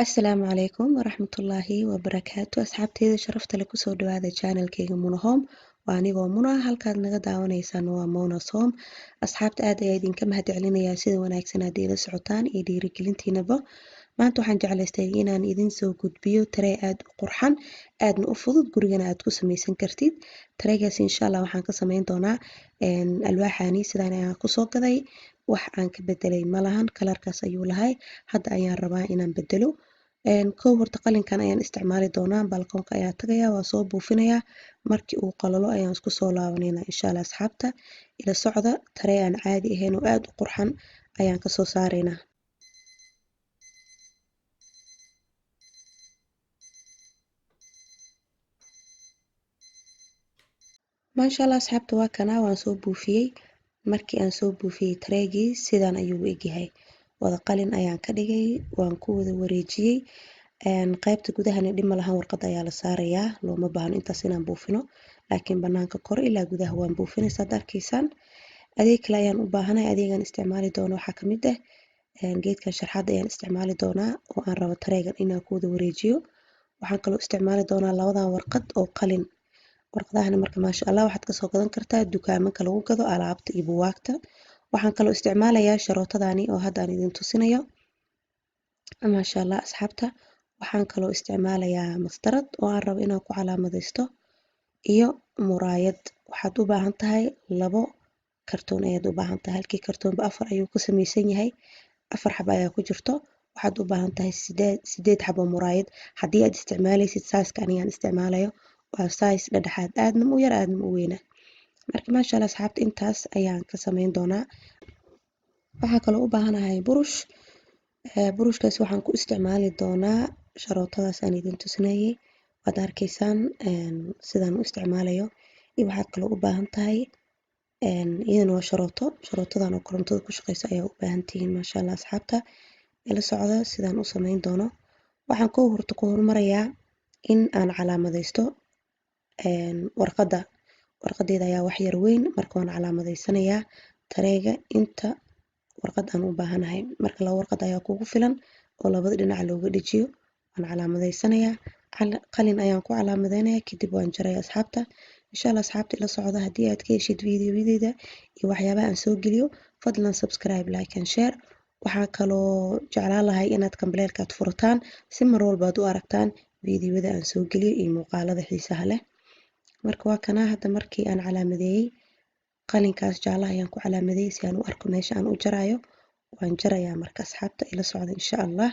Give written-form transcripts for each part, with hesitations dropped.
Asalaamu calaykum waraxmatullaahi wabarakaatu. Asxaabteyda sharafta leh, kusoo dhawaada channelkeyga Muna Home. Waa anigoo Muna, halkaad naga daawanaysaan waa Muna's Home. Asxaabta, aad ayaa idinka mahad celinayaa sida wanaagsan aad ila socotaan iyo dhiirigelintiinaba. Maanta waxaan jeclaystay inaan idin soo gudbiyo tray aad u qurxan, aadna u fudud, gurigana aad ku samaysan kartid. Traygaas insha Allah waxaan ka samayn doonaa alwaaxani. Sidaan ayaan kusoo gaday, wax aan ka bedelay malahan, colorkaas ayuu lahay. Hadda ayaan rabaa inaan bedelo. Kow horta qalinkan ayaan isticmaali doonaa. Balkoonka ayaa tagaya, waa soo buufinayaa. Markii uu qalalo ayaan isku soo laabanayna insha Allah. Asxaabta, ila socda, tray aan caadi ahayn oo aada u qurxan ayaan kasoo saaraynaa. Maasha Allah, asxaabta, waa kanaa, waan soo buufiyey. Markii aan soo buufiyey, traygii sidaan ayuu u egyahay. Wada qalin ayaan ka dhigay, waan ku wada wareejiyey. Qaybta gudahana dhib ma lahan, warqad ayaa la saarayaa, looma baahno intaas inaan buufino, laakiin banaanka kore ilaa gudaha waan buufinaysa ad arkaysaan. Adeeg kale ayaan u baahanahay. Adeegaan isticmaali doono waxaa kamid ah geedkan sharxaad ayaan isticmaali doonaa oo aan rabo traygan inaan ku wada wareejiyo. Waxaan kaloo isticmaali doonaa labadan warqad oo qalin. Warqadahana marka, maasha Allah, waxaad kasoo gadan kartaa dukaamanka lagu gado alaabta iyo buwaagta. Waxaan kaloo isticmaalayaa sharootadani oo hadda aan idin tusinayo. Maasha Allah, asxaabta, waxaan kaloo isticmaalayaa mastarad oo aan rabo inaan ku calaamadaysto iyo muraayad. Waxaad u baahan tahay labo kartoon ayaad u baahan tahay. Halkii kartoonba afar ayuu ka samaysan yahay, afar xabo ayaa ku jirto. Waxaad u baahan tahay sideed xabo muraayad haddii aad isticmaalaysid sizeka anigaan isticmaalayo, waa size dhexdhexaad, aadna u yar, aadna u weyna. Marka maasha Allah, asxaabta, intaas ayaan ka sameyn doonaa. Waxaa kaloo u baahanahay burush. Burushkaas waxaan ku isticmaali doonaa sharootadaas aan idin tusinayay. Waad arkaysaan sidaan u isticmaalayo. Iyo waxaad kaloo u baahan tahay, iyadana waa sharooto, sharootadan oo korontada ku shaqeyso ayaa u baahan tihiin. Maasha Allah, asxaabta, ila socda sidaan u sameyn doono. Waxaan kow horta ku hormarayaa in aan calaamadeysto warqadda. Warqadeeda ayaa wax yar weyn, marka waan calaamadeysanayaa trayga inta warqad aan u baahanahay. Marka laba warqad ayaa kugu filan oo labada dhinac looga dhejiyo. Waan calaamadeysanayaa, qalin ayaan ku calaamadeynayaa, kadib waan jaraya. Asxaabta, insha Allah, asxaabta ila socda. Haddii aad ka heshid videoyadeyda iyo waxyaabaha aan soo geliyo, fadlan subscribe, like and share. Waxaa kaloo jeclaan lahay inaad gambaleelka aad furataan si mar walba aad u aragtaan videoyada aan soo geliyo iyo muuqaalada xiisaha leh. Marka waa kanaa. Hadda markii aan calaamadeeyey, qalinkaas jaalaha ayaan ku calaamadeeyey si aan u arko meesha aan u jarayo. Waan jarayaa. Marka asxaabta, ila socda insha Allah.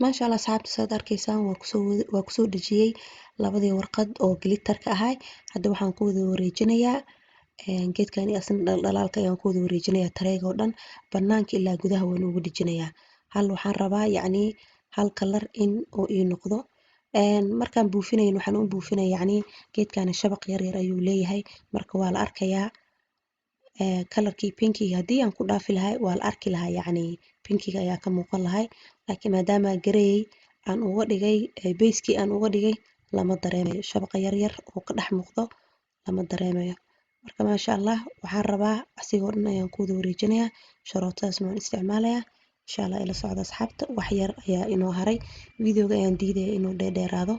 Maasha Allah, asxaabta, saad arkaysaan waa kusoo dhejiyey labadii warqad oo glitterka ahay. Hadda waxaan ku wada wareejinayaa geedkan iyo asna dhaldhalaalka ayaan ku wada wareejinayaa trayga oo dhan, banaanka ilaa gudaha waan ugu dhejinayaa. Hal waxaan rabaa, yacni hal color in uu ii noqdo. Markaan buufinayn, waxaan u buufinaya, yacni geedkani shabaq yar yar ayuu leeyahay, marka waa la arkayaa colorkii pinkiga. Haddii aan ku dhaafi lahay, waa la arki lahaa, yacni pinkiga. Pinkiga ayaa ka muuqan lahay, laakiin maadaama grey aan uga dhigay basekii aan uga dhigay, lama dareemayo shabaqa yaryar oo ka dhex muuqdo, lama dareemayo. Marka maasha Allah, waxaan rabaa asigoo dhan ayaan ku wada wareejinayaa, sharootadaasna waan isticmaalayaa insha Allah. Ila socda asxaabta, wax yar ayaa inoo haray, videoga ayaan diidaya inuu dheerdheeraado.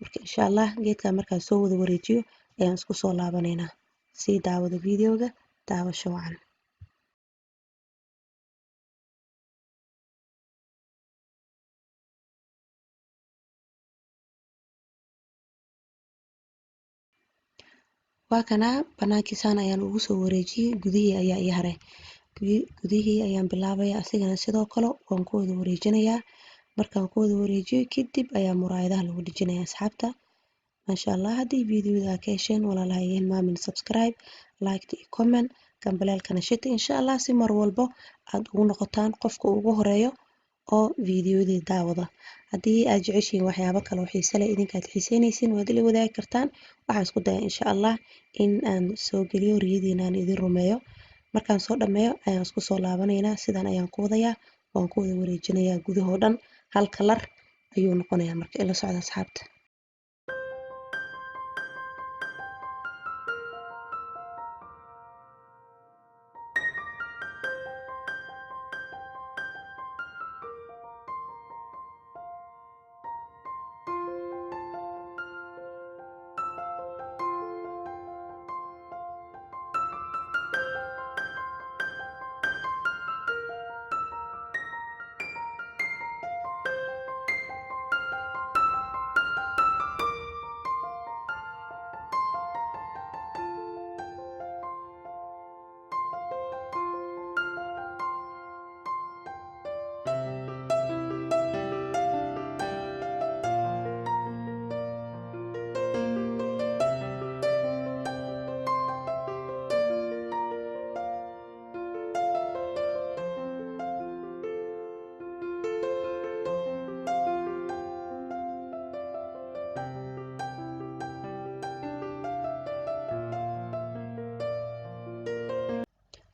Marka insha Allah geedkan markaan soo wada wareejiyo ayaan isku soo laabanaynaa. Sii daawada videoga, daawasho wacan. Waa kanaa, banaankiisaan ayaan ugu soo wareejiyey, gudihii ayaa ii haray. Gudihii ayaan bilaabaya, asigana sidoo kale waan ku wada wareejinayaa. Markaan ku wada wareejiyo kadib ayaa muraayadaha lagu dhejinaya asxaabta. Maasha Allah, haddii videoda ka hesheen, walaalaha iga hilmaamin subscribe, like iyo comment, gambaleelkana shita insha Allah, si mar walbo aad ugu noqotaan qofka ugu horeeyo oo videoyadii daawada. Haddii aad jeceshihiin waxyaabo kale oo xiise leh, idinkaad xiiseynaysiin, waad ila wadaagi kartaan. Waxaan isku daya insha Allah in aan soo geliyo, riyadiina aan idin rumeeyo. Markaan soo dhameeyo ayaan isku soo laabanaynaa. Sidan ayaan ku wadayaa, waan ku wada wareejinayaa, gudahoo dhan hal color ayuu noqonayaa. Marka ila socda asxaabta.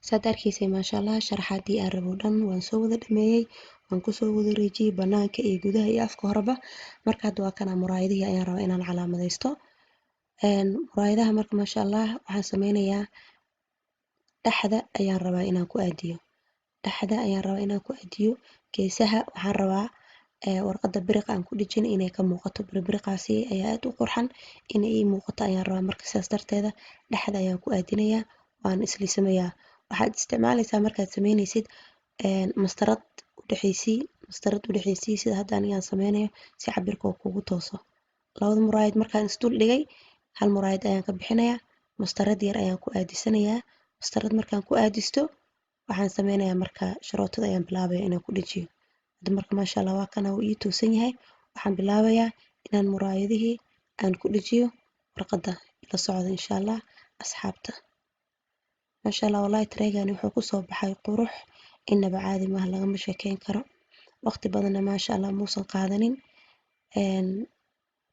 Saad arkaysay, maasha Allah, sharaxaadii aan rabo dhan waan soo wada dhameeyey, waan kusoo wada wareejiyey banaanka iyo gudaha iyo afka horeba. Marka hadda waa kana, muraayadihii ayaan rabaa inaan calaamadaysto muraayadaha. Marka maasha Allah, waxaan sameynayaa dhexda ayaan rabaa inaan ku aadiyo, dhexda ayaan rabaa inaan ku aadiyo. Geesaha waxaan rabaa warqadda biriqa aan ku dhejin inay ka muuqato. Biriqaasi ayaa aad u qurxan, inay ii muuqato ayaan rabaa. Marka sidaas darteeda dhexda ayaan ku aadinayaa, waan isliisamayaa. Waxaad isticmaalaysaa markaad sameynaysid mastarad udhexeysii, mastarad udhexeysii, sida hadda aniga aan sameynayo, si cabirka oo kugu tooso. Labada muraayad markaan isdul dhigay, hal muraayad ayaan ka bixinayaa, mastarad yar ayaan ku aadisanayaa. Mastarad markaan ku aadisto, waxaan sameynayaa marka sharootada ayaan bilaabaya inaan ku dhejiyo. Hadda marka maasha Allah, waa kana, uu ii toosan yahay. Waxaan bilaabayaa inaan muraayadihii aan ku dhejiyo warqadda. La socda insha Allah asxaabta. Maasha Allah, wallahi tareegani wuxuu kusoo baxay qurux inaba caadi maaha, lagama sheekeyn karo. Waqti badanna maasha Allah muusan qaadanin.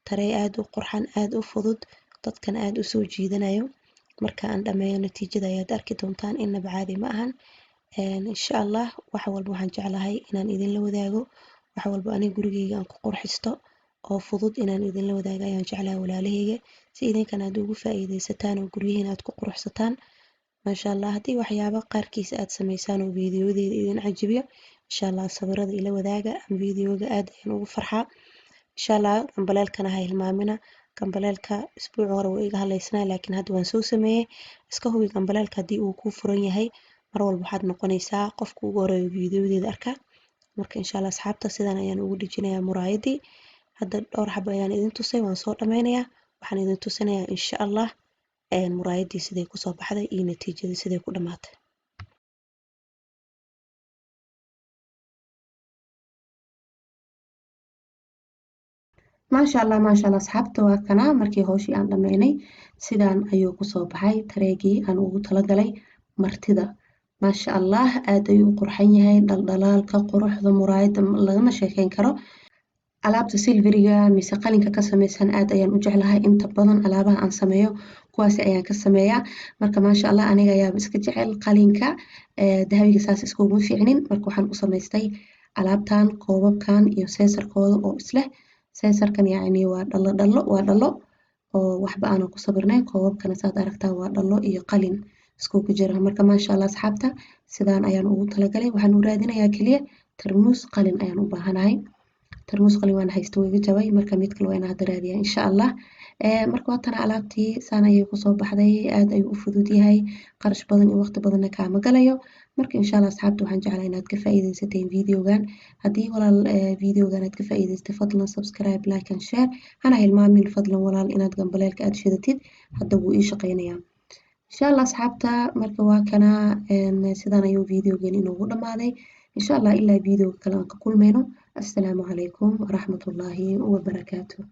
Tarey aad u qurxan, aad u fudud, dadkan aad u soo jiidanayo. Marka aan dhameeyo natiijada ayaad arki doontaan, inaba caadi ma ahan. Insha Allah wax walba waxaan jeclahay inaan idinla wadaago, wax walba aniga gurigeyga aan ku qurxisto oo fudud inaan idinla wadaago ayaan jeclahay walaalaheyga, si idinkan aad ugu faa'iidaysataan oo guryihiin aad ku quruxsataan. Maasha Allah, haddii waxyaabo qaarkiis aad sameysaan oo fiidiyowadeyda idin cajibiyo, insha Allah sawirada ila wadaaga ama fiidiyoga, aad ayaan ugu farxaa insha Allah. Gambaleelkana ha hilmaamina. Gambaleelka isbuuc hore wuu iga haleysnaa, laakiin hadda waan soo sameeyey. Iska hubi gambaleelka haddii uu kuu furan yahay, mar walba waxaad noqonaysaa qofka ugu horeeyo fiidiyowadeeda arka. Marka insha Allah asxaabta, sidan ayaan ugu dhejinayaa muraayadii. Hadda dhowr xabo ayaan idin tusay, waan soo dhameynayaa. Waxaan idin tusinayaa insha Allah muraayadii siday kusoo baxday iyo natiijadii siday ku dhamaatay. Maasha Allah, maasha Allah asxaabta, waa kana. Markii hawshii aan dhameynay, sidaan ayuu kusoo baxay tareegii aan ugu talagalay martida. Maasha Allah, aad ayuu u qurxan yahay. Dhaldhalaalka quruxda muraayadda lagama sheekeyn karo. Alaabta silveriga mise qalinka ka sameysan aad ayaan u jeclahay. Inta badan alaabaha aan sameeyo kuwaasi ayaan ka sameeyaa. Marka maasha Allah, aniga ayaaba iska jecel qalinka, dahabiga saas iskuguma fiicnin. Marka waxaan u samaystay alaabtan, koobabkan iyo saucerkooda oo isleh. Saucerkan yacni waa dhalo, dhalo waa dhalo oo waxba aanan ku sawirnayn. Koobabkana saad aragtaan waa dhalo iyo qalin iskugu jira. Marka maasha Allah asxaabta, sidaan ayaan ugu talagalay. Waxaan u raadinayaa keliya tarmuus qalin ayaan u baahanahay. Tarmuus qalin waan haysta, wuu iga jabay. Marka mid kale waa inaan hadda raadiyaa, insha Allah. Marka waatana alaabtii saan ayay kusoo baxday. Aad ayuu u fudud yahay, qarash badan iyo waqti badanna kaama galayo. Marka insha Allah asxaabta, waxaan jeclaa inaad ka faa'iidaysateen videogan. Haddii walaal videogan aad ka faa'iidaystay, fadlan subscribe, like and share. Hana hilmaamin fadlan walaal inaad gambaleelka aad shidatid. Hadda wuu ii shaqeynayaa, insha Allah asxaabta. Marka waa kana, sidaan ayuu videogan inoogu dhamaaday. Insha Allah ilaa videoga kale aan ka kulmayno, assalaamu calaykum waraxmatullaahi wabarakaatu.